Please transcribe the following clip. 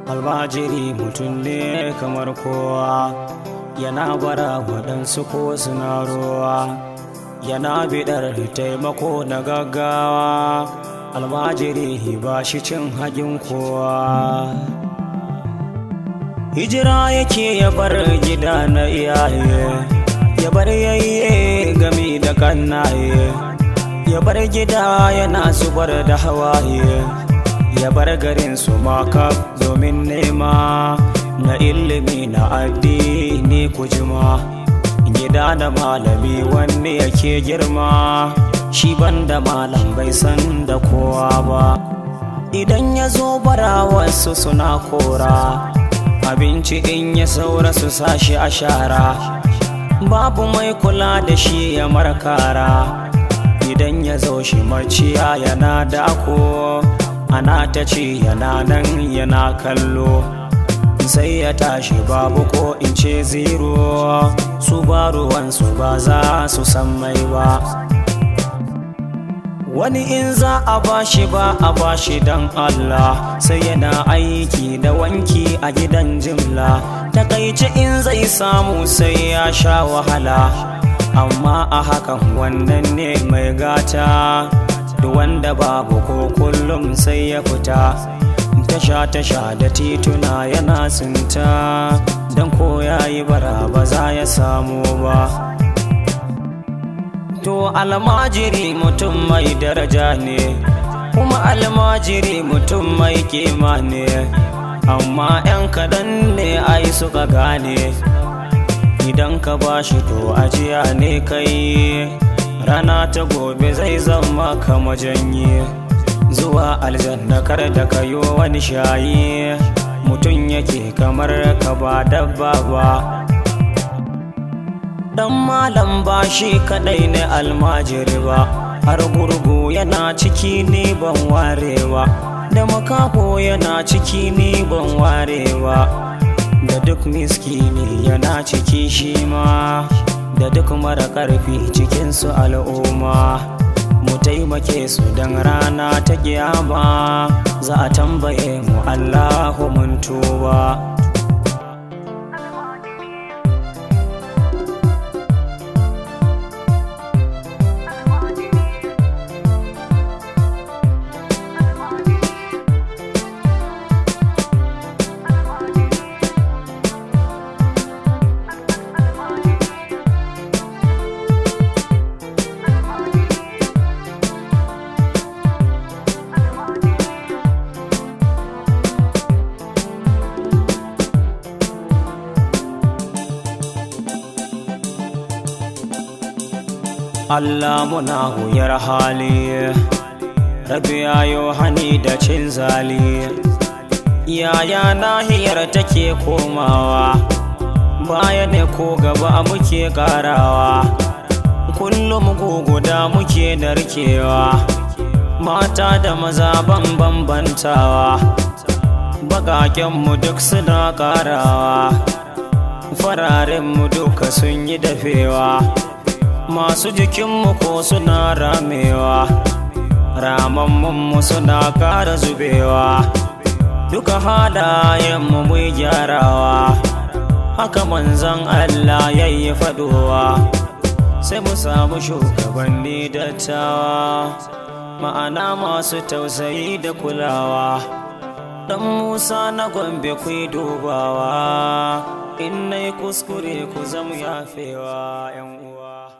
Almajiri mutum ne kamar kowa, yana bara waɗansu ko suna ruwa, yana biɗar taimako na gaggawa. Almajiri ba shi cin haƙin kowa. Hijira yake ya bar gida na iyaye, ya bar yayye gami da kannaye, ya bar gida yana zubar da hawaye, ya bar garin su maka domin nema na ilimi na addini. Kujima gida da malami wanne yake girma, shi banda malam bai san da kowa ba. Idan ya zo bara, wasu suna kora, abinci in ya saura su sashi a shara, babu mai kula da shi ya markara. Idan ya zo shi maciya yana dako, ana ta ci yana nan yana kallo, sai ya tashi babu ko in ce zero. Su ba ruwansu, ba za su san mai ba. Wani in za a bashi, ba a bashi don Allah, sai yana aiki da wanki a gidan jimla. Takaice in zai samu sai ya sha wahala, amma a hakan wannan ne mai gata. Duk wanda babu ko kullum sai ya fita tasha tasha da tituna yana tsinta, don ko ya yi bara ba za ya samu ba. To almajiri mutum mai daraja ne, kuma almajiri mutum mai kima ne, amma 'yan kaɗan ne ai suka gane. Idan ka bashi to ajiya ne kai, rana ta gobe zai zama kama janye zuwa aljanna. Kar da kayo wani shayi, mutum yake kamar ka, ba dabba ba. Dan malam ba shi kadai ne almajiri ba, har gurgu yana ciki, ni ban warewa, da makaho yana ciki, ni ban warewa, da duk miskini yana ciki shi ma, da duk mara karfi cikinsu. Al'umma mu taimake su don rana ta kiyama za a tambaye mu. Allahu mun tuba. Allah muna wuyar hali, rabi yayo hani da cin zali. Yaya nahiyar take komawa baya ne ko gaba muke karawa? Kullum guguda muke narkewa, mata da maza ban bambantawa, bakakenmu duk suna karawa, fararenmu duka sun yi dafewa, masu jikinmu ko suna ramewa, ramammunmu suna kara zubewa. Duka halayenmu mu gyarawa, haka manzon Allah ya yi faɗowa, sai mu samu shugabanni dattawa, ma'ana masu tausayi da kulawa. Dan Musa na Gombe, ku dubawa, in na kuskure ku zama yafewa 'yan uwa.